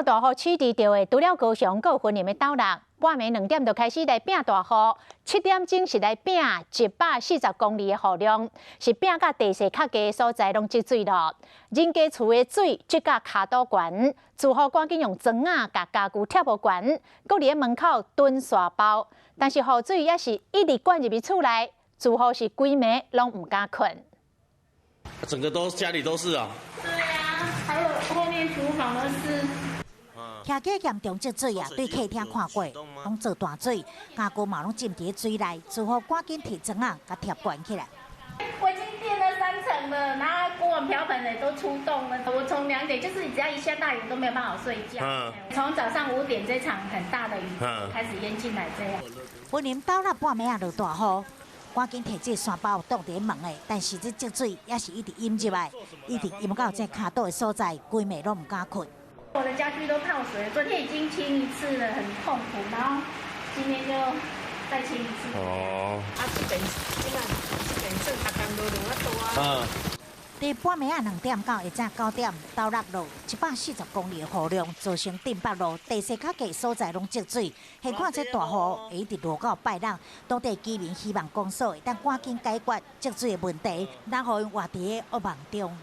大雨起佇著的，除了高雄，閣有雲林的斗六，半暝2點就開始來餅大雨，7點鐘是來餅140公里的雨量，是餅甲地勢較低的所在攏積水咯。人家厝的水積甲跤肚懸，住戶趕緊用磚仔共家具疊予懸，閣佇咧門口囤沙包。但是雨水也是一直灌入去厝內，住戶是規暝攏毋敢睏。整個都家裡都是啊。對啊，還有後面廚房都是。徛家嚴重積水啊！對客廳看過，攏做大水，家具嘛攏浸佇水內，住戶趕緊提磚仔共疊懸起來。我已經墊了3層了，然後鍋碗瓢盆也都出動了。我從2點，就是只要一下大雨都沒有辦法睡覺。從早上5點這場很大的雨開始淹進來，這樣。雲林斗六半暝仔落大雨，趕緊提這沙包擋佇門的，但是這積水也是一直淹入來，一直淹到這跤肚的所在，規暝攏毋敢睏。我的家具都泡水，昨天已經清一次了，很痛苦，然後今天就再清一次。哦。啊，這邊這邊這邊算逐工落落仔大。佇半暝仔2點到下早9點，斗六落140公里的雨量，造成鎮北路地勢較低所在攏積水。現看這大雨會一直落到拜六，當地居民希望公所會當趕緊解決積水的問題，免予𪜶活佇咧噩夢中。